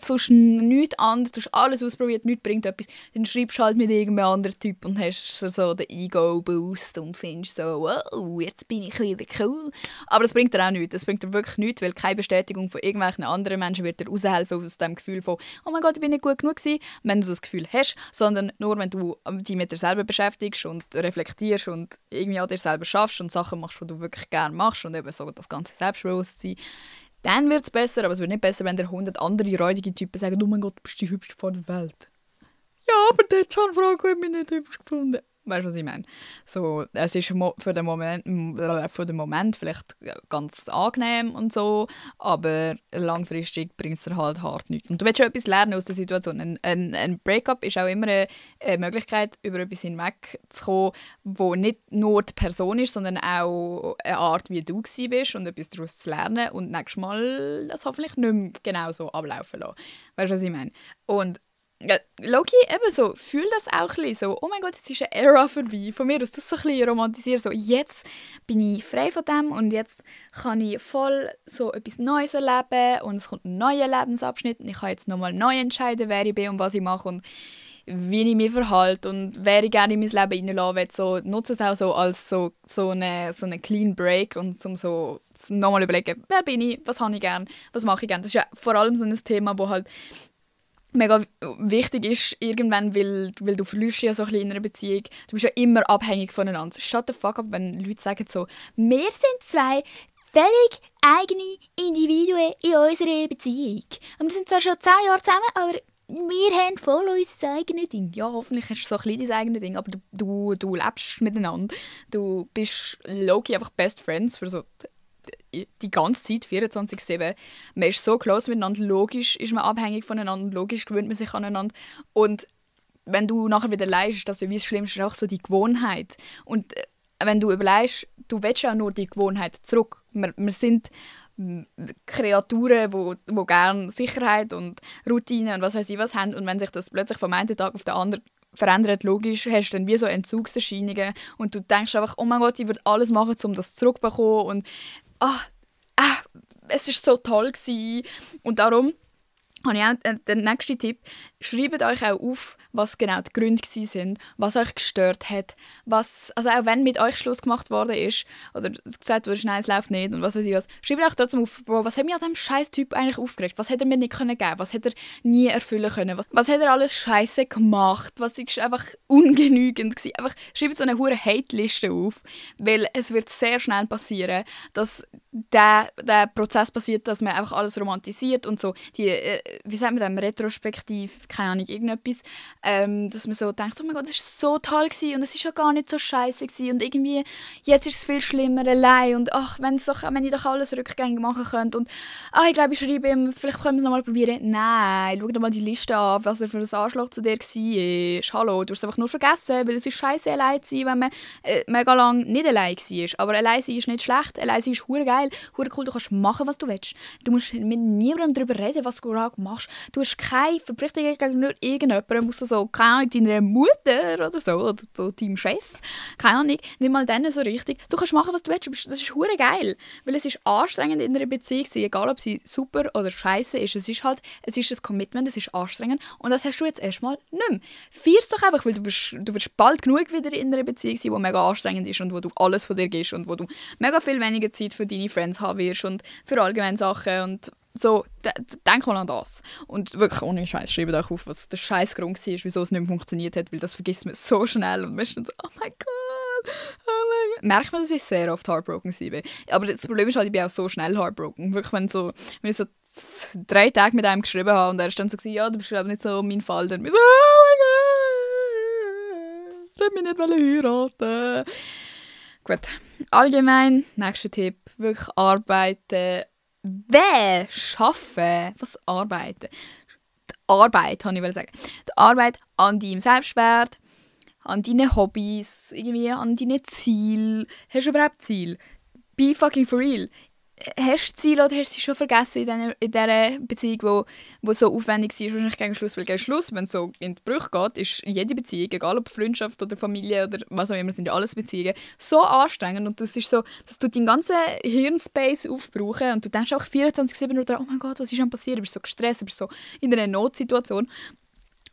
sonst nichts anderes, du hast alles ausprobiert, nichts bringt etwas, dann schreibst du halt mit irgendeinem anderen Typ und hast so den Ego-Boost und findest so, wow, jetzt bin ich wieder cool. Aber das bringt dir auch nichts, das bringt dir wirklich nichts, weil keine Bestätigung von irgendwelchen anderen Menschen wird dir raushelfen aus dem Gefühl von, oh mein Gott, ich bin nicht gut genug gewesen, wenn du das Gefühl hast, sondern nur, wenn du dich mit dir selber beschäftigst und reflektierst und irgendwie an dir selber schaffst und Sachen machst, die du wirklich gerne machst und eben so das ganze Selbstbewusstsein. Dann wird es besser, aber es wird nicht besser, wenn dir 100 andere räudige Typen sagen, oh mein Gott, du bist die hübschste von der Welt. Ja, aber der Can Franco hat mich nicht hübsch gefunden. Weißt du, was ich meine? So, es ist für den Moment vielleicht ganz angenehm und so, aber langfristig bringt es dir halt hart nichts. Und du willst schon etwas lernen aus der Situation. Ein Breakup ist auch immer eine Möglichkeit, über etwas hinwegzukommen, wo nicht nur die Person ist, sondern auch eine Art, wie du bist und etwas daraus zu lernen und nächstes Mal das hoffentlich nicht mehr genau so ablaufen lassen. Weißt du, was ich meine? Und ja, Loki, eben so, fühl das auch ein bisschen so, oh mein Gott, jetzt ist eine Ära vorbei. Von mir aus, das so ein bisschen romantisieren, so, jetzt bin ich frei von dem und jetzt kann ich voll so etwas Neues erleben und es kommt ein neuer Lebensabschnitt und ich kann jetzt nochmal neu entscheiden, wer ich bin und was ich mache und wie ich mich verhalte und wer ich gerne in mein Leben reinlassen will. So, nutze es auch so als so eine clean break und zum so nochmal überlegen, wer bin ich, was habe ich gerne, was mache ich gerne. Das ist ja vor allem so ein Thema, wo halt mega wichtig ist irgendwann, weil du verlierst ja so ein bisschen in einer Beziehung. Du bist ja immer abhängig voneinander. Shut the fuck up, wenn Leute sagen so, wir sind zwei völlig eigene Individuen in unserer Beziehung. Und wir sind zwar schon 10 Jahre zusammen, aber wir haben voll unser eigenes Ding. Ja, hoffentlich hast du so ein bisschen dein eigenes Ding, aber du lebst miteinander. Du bist low-key einfach Best Friends für so die ganze Zeit, 24/7. Man ist so close miteinander, logisch ist man abhängig voneinander, logisch gewöhnt man sich aneinander. Und wenn du nachher wieder leist, ist das ja wie das Schlimmste, auch so die Gewohnheit. Und wenn du überlegst, du willst ja nur die Gewohnheit zurück. Wir sind Kreaturen, die gerne Sicherheit und Routine und was weiß ich was haben. Und wenn sich das plötzlich vom einen Tag auf den anderen verändert, logisch, hast du dann wie so Entzugserscheinungen und du denkst einfach, oh mein Gott, ich würde alles machen, um das zurückzubekommen und es war so toll gewesen. Und darum habe ich auch den nächsten Tipp. Schreibt euch auch auf, was genau die Gründe waren, was euch gestört hat, also auch wenn mit euch Schluss gemacht worden ist oder gesagt wurde, nein, es läuft nicht und was weiß ich was, schreibt euch trotzdem auf, Bro, was hat mich an diesem scheiß Typ eigentlich aufgeregt, was hätte er mir nicht geben können, was hätte er nie erfüllen können, was hat er alles scheiße gemacht, was ist einfach ungenügend gewesen. Einfach schreibt so eine hure Hate-Liste auf, weil es wird sehr schnell passieren, dass der Prozess passiert, dass man einfach alles romantisiert und so, wie sagt man das, retrospektiv, keine Ahnung, irgendetwas, dass man so denkt, oh mein Gott, das war so toll gewesen und es ist ja gar nicht so scheiße gewesen und irgendwie, jetzt ist es viel schlimmer allein und ach, wenn ich doch alles rückgängig machen könnte und ich glaube, ich schreibe ihm, vielleicht können wir es nochmal probieren. Nein, schau dir mal die Liste an, was er für ein Arschloch zu dir war. Hallo, du hast es einfach nur vergessen, weil es ist scheiße allein zu sein, wenn man mega lang nicht allein war. Aber allein sein ist nicht schlecht, allein sein ist verdammt geil, hure cool, du kannst machen, was du willst. Du musst mit niemandem darüber reden, was du gerade machst. Du hast keine Verpflichtung gegenüber irgendjemandem, musst du so, keine Ahnung, deiner Mutter oder so deinem Chef, keine Ahnung, nicht mal denen so richtig. Du kannst machen, was du willst, das ist hure geil, weil es ist anstrengend in einer Beziehung, egal ob sie super oder scheiße ist. Es ist ein Commitment, es ist anstrengend und das hast du jetzt erstmal nicht mehr. Feier's doch einfach, weil du wirst bald genug wieder in einer Beziehung sein, die mega anstrengend ist und wo du alles von dir gibst und wo du mega viel weniger Zeit für deine Friends haben wirst und für allgemeine Sachen und so, denk mal an das. Und wirklich ohne Scheiß, schreibt euch auf, was der Scheißgrund war, wieso es nicht mehr funktioniert hat, weil das vergisst man so schnell und man ist dann so, oh mein Gott, merkt man, dass ich sehr oft heartbroken war. Aber das Problem ist halt, ich bin auch so schnell heartbroken. Wirklich, wenn ich so 3 Tage mit einem geschrieben habe und er ist dann so, ja, du bist glaube nicht so mein Fall, dann bin ich so, oh mein Gott, ich wollte mich nicht heiraten. Gut, allgemein, nächster Tipp, wirklich arbeiten. Schaffen? Was arbeiten? Die Arbeit, wollte ich sagen. Die Arbeit an deinem Selbstwert, an deinen Hobbys, irgendwie an deinen Zielen. Hast du überhaupt Ziel? Be fucking for real. Hast du Ziele oder hast du sie schon vergessen in dieser Beziehung, wo so aufwendig war, wahrscheinlich gegen Schluss? Weil gegen Schluss, wenn es so in die Brüche geht, ist jede Beziehung, egal ob Freundschaft oder Familie oder was auch immer, sind ja alles Beziehungen, so anstrengend und das ist so, dass du deinen ganzen Hirnspace aufbrauchen und du denkst auch 24/7 nur daran, oh mein Gott, was ist denn passiert? Du bist so gestresst, du bist so in einer Notsituation.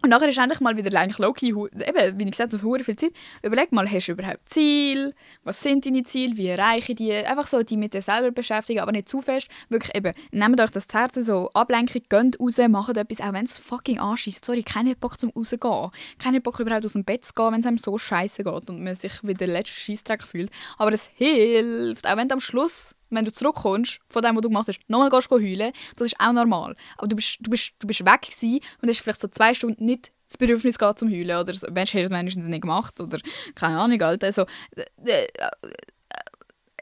Und nachher ist endlich mal wieder eigentlich low-key, eben, wie ich gesagt habe, so viel Zeit. Überleg mal, hast du überhaupt Ziele? Was sind deine Ziele? Wie erreiche ich die? Einfach so die mit dir selber beschäftigen, aber nicht zu fest. Wirklich eben, nehmt euch das Herz, so Ablenkung, geht raus, macht etwas, auch wenn es fucking anschießt. Sorry, keiner hat Bock zum rausgehen. Keiner hat Bock überhaupt aus dem Bett zu gehen, wenn es einem so scheiße geht und man sich wie der letzte Scheissdreck fühlt. Aber es hilft, auch wenn du am Schluss, wenn du zurückkommst von dem, was du gemacht hast, nochmal gehst heulen, das ist auch normal. Aber du bist weg gewesen und hast vielleicht so 2 Stunden nicht das Bedürfnis gehabt zum Heulen oder so, hast du es wenigstens nicht gemacht oder keine Ahnung, Alter. Also,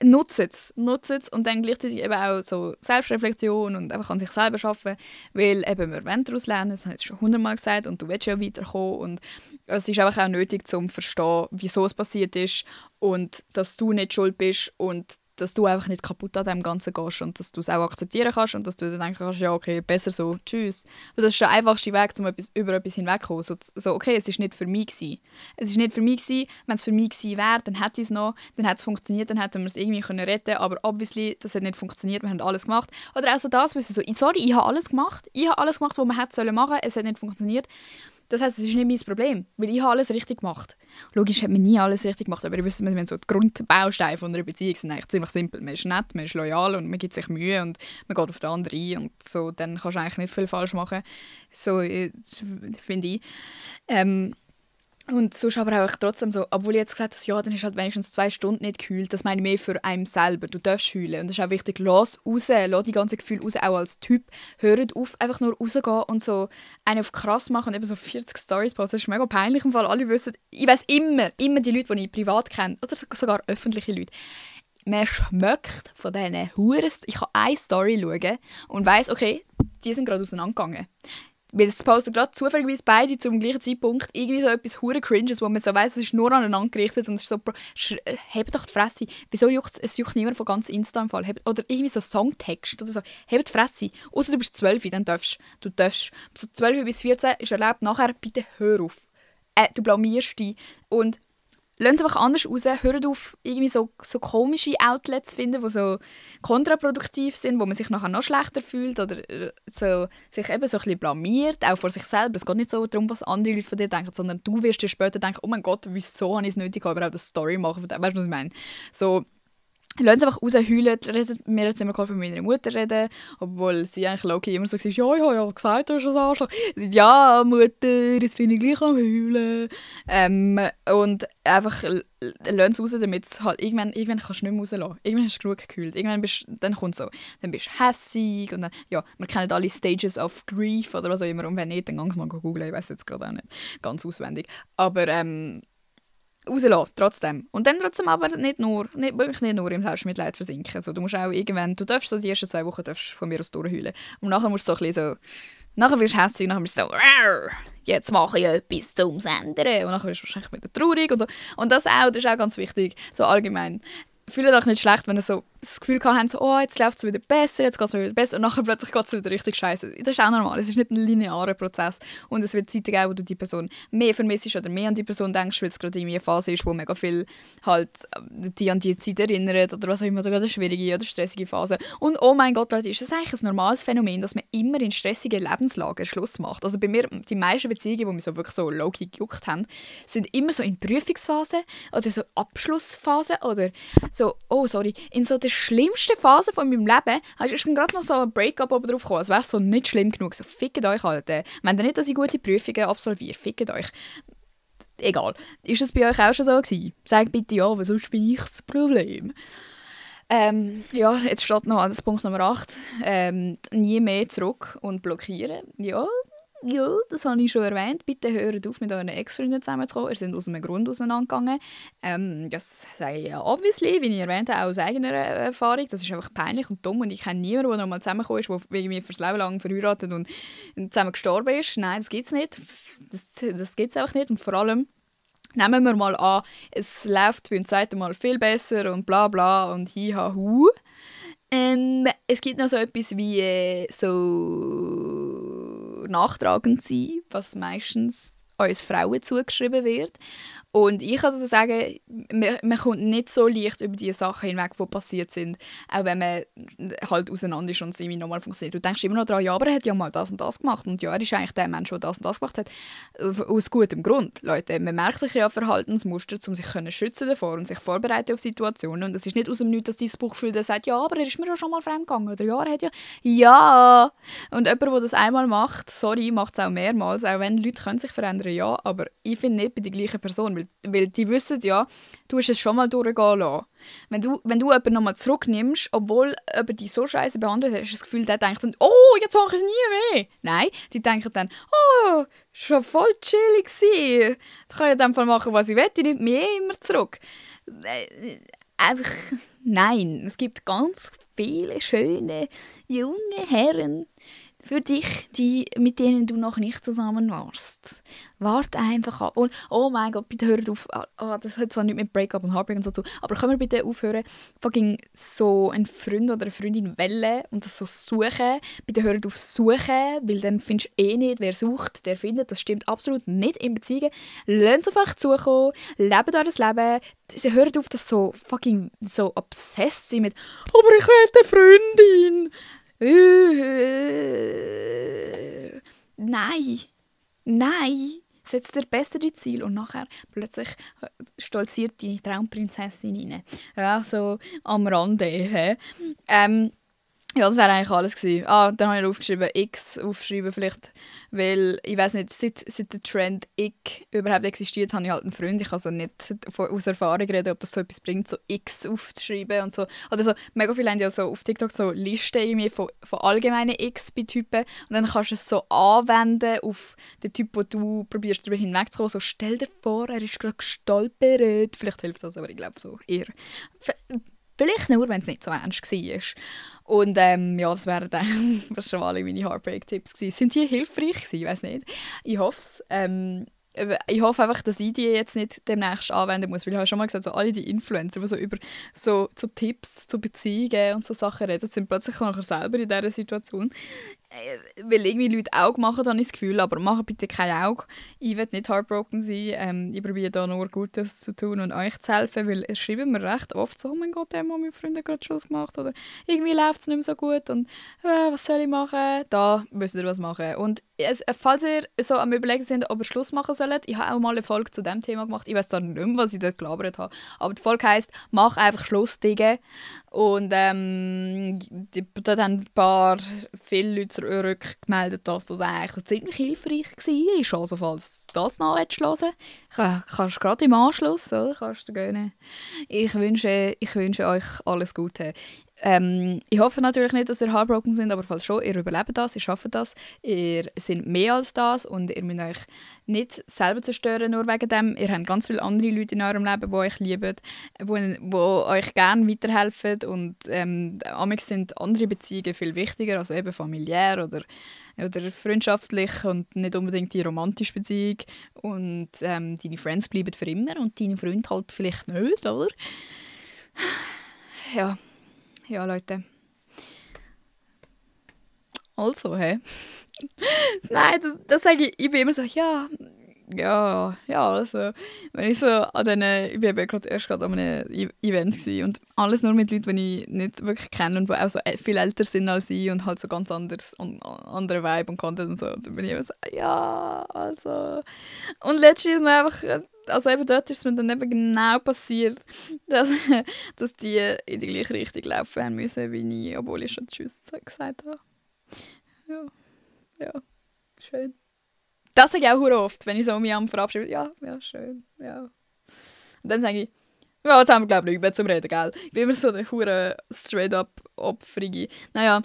nutze es und dann gleichzeitig eben auch so Selbstreflexion und einfach an sich selber arbeiten, weil eben wir wollen daraus lernen, das habe ich schon 100-mal gesagt und du willst ja weiterkommen und es ist einfach auch nötig, um zu verstehen, wieso es passiert ist und dass du nicht schuld bist und dass du einfach nicht kaputt an dem Ganzen gehst und dass du es auch akzeptieren kannst und dass du dann denken kannst, ja okay, besser so, tschüss. Weil das ist der einfachste Weg, um über etwas hinwegzukommen. So, okay, es ist nicht für mich gewesen. Es ist nicht für mich gewesen. Wenn es für mich gewesen wäre, dann hätte ich es noch, dann hätte es funktioniert, dann hätten wir es irgendwie retten können, aber obviously, das hat nicht funktioniert, wir haben alles gemacht. Oder auch so das, so, sorry, ich habe alles gemacht, was man hätte machen sollen, es hat nicht funktioniert. Das heisst, es ist nicht mein Problem, weil ich habe alles richtig gemacht. Logisch hat man nie alles richtig gemacht, aber ihr wisst, wenn so die Grundbausteine von einer Beziehung sind eigentlich ziemlich simpel. Man ist nett, man ist loyal und man gibt sich Mühe und man geht auf den anderen ein und so, dann kannst du eigentlich nicht viel falsch machen. So finde ich. Und sonst aber auch trotzdem so, obwohl ich jetzt gesagt habe, ja, dann ist halt wenigstens 2 Stunden nicht gehüllt, das meine ich mehr für einen selber. Du darfst heulen und das ist auch wichtig, lass die ganzen Gefühle raus, auch als Typ. Hört auf, einfach nur rausgehen und so einen auf krass machen und eben so 40 Storys posten. Das ist mega peinlich im Fall, alle wissen, ich weiss immer die Leute, die ich privat kenne, oder sogar öffentliche Leute, man schmeckt von diesen Huren. Ich kann eine Story schauen und weiss, okay, die sind gerade auseinandergegangen. Weil es posten gerade zufälligerweise beide zum gleichen Zeitpunkt irgendwie so etwas hure Cringes, wo man so weiss, es ist nur aneinander gerichtet und es ist so, hebt doch die Fresse. Wieso juckt es juckt niemand von ganz Insta im Fall. Oder irgendwie so Songtext oder so. Hebt die Fresse. Außer du bist 12, dann darfst du. So 12 bis 14 ist erlaubt, nachher bitte hör auf. Du blamierst dich. Und lasst es einfach anders raus. Hört auf, irgendwie so komische Outlets zu finden, die so kontraproduktiv sind, wo man sich nachher noch schlechter fühlt oder so, sich eben so ein bisschen blamiert, auch vor sich selber. Es geht nicht so darum, was andere Leute von dir denken, sondern du wirst dir später denken, oh mein Gott, wieso habe ich es nötig, überhaupt eine Story machen. Weißt du, was ich meine? So, lasst es einfach raus, heulen. Mir hat es immer geholfen, mit meiner Mutter reden, obwohl sie eigentlich low-key immer so war, ja, ich habe ja gesagt, du bist ein Arschloch. Sie sagt, ja, Mutter, jetzt bin ich gleich am heulen. Und einfach lasst es raus, damit es halt, irgendwann kannst du nicht mehr rauslassen. Irgendwann hast du genug geheult. Dann kommt so, dann bist du hässig und dann, ja, wir kennen alle Stages of Grief oder was auch immer und wenn nicht, dann kannst du mal googeln, ich weiss jetzt gerade auch nicht ganz auswendig. Aber, rauslassen, trotzdem. Und dann trotzdem aber wirklich nicht nur im Selbstmitleid versinken. Also, du musst auch irgendwann, du darfst so die ersten 2 Wochen darfst von mir aus durchheulen. Und nachher musst du so ein bisschen so, nachher wirst du hässlich, nachher bist du so, jetzt mache ich etwas zum Ändern. Und nachher wirst du wahrscheinlich wieder traurig und so. Und das ist auch ganz wichtig, so allgemein. Fühlt euch nicht schlecht, wenn ihr so das Gefühl haben, so, oh, jetzt läuft es wieder besser, jetzt geht es wieder besser und nachher plötzlich geht es wieder richtig scheiße. Das ist auch normal, es ist nicht ein linearer Prozess und es wird Zeiten geben, wo du die Person mehr vermisst oder mehr an die Person denkst, weil es gerade irgendwie eine Phase ist, wo mega viel halt die an die Zeit erinnert oder was auch immer, oder eine schwierige oder stressige Phase. Und oh mein Gott, Leute, ist das eigentlich ein normales Phänomen, dass man immer in stressigen Lebenslagen Schluss macht. Also bei mir, die meisten Beziehungen, die mich so wirklich so low-key gejuckt haben, sind immer so in Prüfungsphase oder so Abschlussphase oder so, oh sorry, in so der schlimmsten Phase von meinem Leben ist gerade noch so ein Breakup oben drauf gekommen. Es wäre so nicht schlimm genug. So, fickt euch, Alter. Wenn ihr nicht, dass ich gute Prüfungen absolviere, fickt euch. Egal. Ist es bei euch auch schon so gewesen? Sagt bitte ja, weil sonst bin ich das Problem. Ja, jetzt steht noch an Punkt Nummer 8. Nie mehr zurück und blockieren. Ja, das habe ich schon erwähnt. Bitte hört auf, mit euren Ex-Freunden zusammenzukommen. Ihr seid aus einem Grund auseinandergegangen. Das sage ich ja obviously, wie ich erwähnt habe, auch aus eigener Erfahrung. Das ist einfach peinlich und dumm. Und ich kenne niemanden, der nochmal zusammengekommen ist, der irgendwie fürs Leben lang verheiratet und zusammen gestorben ist. Nein, das gibt es nicht. Das gibt es einfach nicht. Und vor allem, nehmen wir mal an, es läuft beim zweiten Mal viel besser und bla bla und hi-ha-hu. Es gibt noch so etwas wie so nachtragend sein, was meistens uns Frauen zugeschrieben wird. Und ich kann also sagen, man kommt nicht so leicht über die Sachen hinweg, die passiert sind, auch wenn man halt auseinander ist und es irgendwie nochmal funktioniert. Du denkst immer noch daran, ja, aber er hat ja mal das und das gemacht und ja, er ist eigentlich der Mensch, der das und das gemacht hat. Aus gutem Grund, Leute. Man merkt sich ja Verhaltensmuster, um sich schützen davor und sich vorbereiten auf Situationen. Und es ist nicht aus dem Nichts, dass dein Bauchgefühl sagt, ja, aber er ist mir ja schon mal fremdgegangen. Oder ja, er hat ja... Ja! Und jemand, der das einmal macht, sorry, macht es auch mehrmals, auch wenn Leute können sich verändern, ja, aber ich finde nicht bei der gleichen Person, weil die wissen ja, du hast es schon mal durchgehen lassen. Wenn du jemanden nochmal zurücknimmst, obwohl jemand dich so scheiße behandelt hat, hast du das Gefühl, der denkt dann, oh, jetzt mache ich es nie mehr. Nein, die denken dann, oh, schon voll chillig gewesen. Ich kann ja in dem Fall machen, was ich will, ich nehme mich immer zurück. Einfach, nein. Es gibt ganz viele schöne, junge Herren für dich, mit denen du noch nicht zusammen warst. Warte einfach ab. Und, oh mein Gott, bitte hört auf. Das hat zwar nicht mit Breakup und Heartbreak und so zu tun, aber können wir bitte aufhören, fucking so einen Freund oder eine Freundin wählen und das so suchen. Bitte hört auf suchen, weil dann findest du eh nicht, wer sucht, der findet. Das stimmt absolut nicht in Beziehungen. Lasst auf euch zukommen, lebt euer Leben. Hört auf, das so fucking so obsessed sein mit «Aber ich will eine Freundin!» Nein. Setz dir bessere Ziele und nachher plötzlich stolziert deine Traumprinzessin rein. Ja, so am Rande. He? Ja, das wäre eigentlich alles gewesen. Dann habe ich aufgeschrieben, X aufschreiben vielleicht, weil ich weiß nicht, seit der Trend X überhaupt existiert, habe ich halt einen Freund. Ich kann so nicht aus Erfahrung reden, ob das so etwas bringt, so X aufzuschreiben und so. Oder so, mega viele haben ja so auf TikTok so Listen irgendwie von allgemeinen X bei Typen und dann kannst du es so anwenden auf den Typ, wo du probierst, darüber hinwegzukommen. So, stell dir vor, er ist gerade gestolpert. Vielleicht hilft das, aber ich glaube so eher. Vielleicht nur, wenn es nicht so ernst war. Und ja, das wären dann schon alle meine Heartbreak-Tipps gewesen. Sind die hilfreich gewesen? Ich weiß nicht. Ich hoffe es. Ich hoffe einfach, dass ich die jetzt nicht demnächst anwenden muss, weil ich habe schon mal gesagt, so alle die Influencer, die so über so Tipps zu Beziehungen und so Sachen reden, sind plötzlich nachher selber in dieser Situation. Weil irgendwie Leute Auge machen, habe ich das Gefühl, aber machen bitte kein Auge. Ich will nicht heartbroken sein. Ich probiere da nur Gutes zu tun und euch zu helfen, weil es schreiben mir recht oft so, oh mein Gott, haben meine Freunde gerade Schluss gemacht oder irgendwie läuft es nicht mehr so gut und was soll ich machen? Da müsst ihr was machen. Und falls ihr so am Überlegen seid, ob ihr Schluss machen sollt, ich habe auch mal eine Folge zu diesem Thema gemacht. Ich weiß zwar nicht mehr, was ich dort gelabert habe, aber die Folge heisst, mach einfach Schluss, Digga. Und dort haben viele Leute zurückgemeldet, dass das eigentlich ziemlich hilfreich war. Also falls du das noch hören willst, kannst du gerade im Anschluss, oder? Kannst du gönnen. Ich wünsche euch alles Gute. Ich hoffe natürlich nicht, dass ihr heartbroken sind, aber falls schon, ihr überlebt das, ihr schafft das, ihr seid mehr als das und ihr müsst euch nicht selber zerstören nur wegen dem. Ihr habt ganz viele andere Leute in eurem Leben, die euch lieben, die euch gerne weiterhelfen und amigs sind andere Beziehungen viel wichtiger, also eben familiär oder freundschaftlich und nicht unbedingt die romantische Beziehung und deine Friends bleiben für immer und deine Freunde halt vielleicht nicht, oder? Ja. Ja, Leute. Also, hä? Nein, das sage ich bin immer so, ja, also, wenn ich so an diesen, ich war erst gerade an einem Event gewesen und alles nur mit Leuten, die ich nicht wirklich kenne und die auch so viel älter sind als ich und halt so ganz anders und andere Vibe und Content und so, da bin ich immer so, ja, also. Und letztens ist mir einfach, also eben dort ist es mir dann eben genau passiert, dass die in die gleiche Richtung laufen haben müssen wie ich, obwohl ich schon Tschüss gesagt habe. Ja, schön. Das sage ich auch sehr oft, wenn ich so mich am verabschiede. Ja, schön, ja. Und dann sage ich, ja, jetzt haben wir, glaube ich, nicht mehr zum Reden, gell? Ich bin immer so eine hure straight-up Opferige. Naja,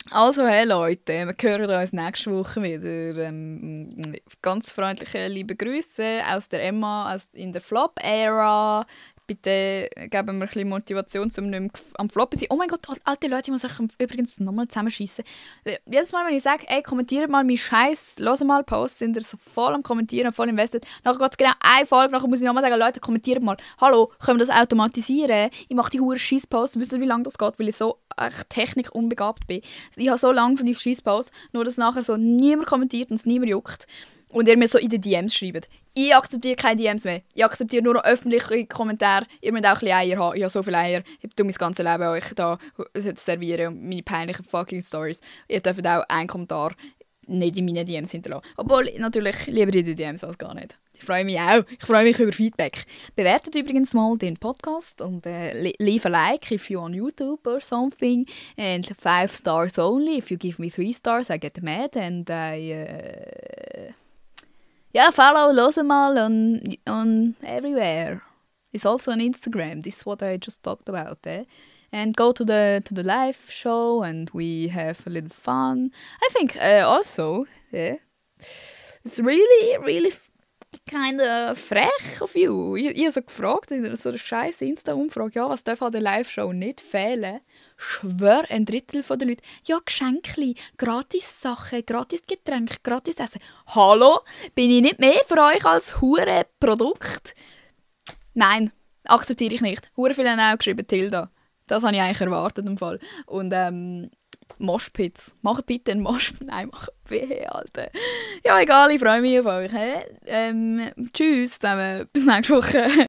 also, hey Leute, wir hören uns nächste Woche wieder. Ganz freundliche, liebe Grüße aus der Emma, in der Flop-Ära. Bitte geben wir ein bisschen Motivation, um nicht mehr am Floppen zu sein. Oh mein Gott, alte Leute, ich muss euch übrigens nochmal zusammenschießen. Jedes Mal, wenn ich sage, ey, kommentiert mal meinen Scheiß, hört mal Posts, sind ihr so voll am Kommentieren, voll invested. Nachher geht es genau eine Folge, nachher muss ich nochmal sagen, Leute, kommentiert mal. Hallo, können wir das automatisieren? Ich mache die hure Scheiß-Posts, wisst ihr, wie lange das geht, weil ich so echt technikunbegabt bin. Ich habe so lange für die Scheiß-Posts, nur dass nachher so niemand kommentiert und es niemand juckt. Und ihr mir so in die DMs schreibt. Ich akzeptiere keine DMs mehr. Ich akzeptiere nur noch öffentliche Kommentare. Ihr müsst auch ein bisschen Eier haben. Ich habe so viele Eier. Ich tue mein ganzes Leben euch da servieren und meine peinlichen fucking Stories. Ihr dürft auch einen Kommentar nicht in meinen DMs hinterlassen. Obwohl, natürlich lieber in den DMs als gar nicht. Ich freue mich auch. Ich freue mich über Feedback. Bewertet übrigens mal den Podcast und leave a like if you're on YouTube or something. And 5 stars only. If you give me 3 stars, I get mad and yeah, follow Losemal on everywhere. It's also on Instagram. This is what I just talked about. And go to the live show and we have a little fun. I think also, it's really kind of frech of you. Ich habe so gefragt in so einer scheiß Insta-Umfrage, ja, was darf an der Live-Show nicht fehlen? Schwör, ein Drittel der Leute, ja, Geschenkli, gratis Sachen, gratis Getränke, gratis Essen. Hallo? Bin ich nicht mehr für euch als hure Produkt? Nein, akzeptiere ich nicht. Hure viele haben auch geschrieben, Tilda. Das habe ich eigentlich erwartet im Fall. Und Moshpits. Macht bitte einen Moshpit. Nein, macht weh, Alter. Ja, egal, ich freue mich auf euch. Tschüss zusammen. Bis nächste Woche.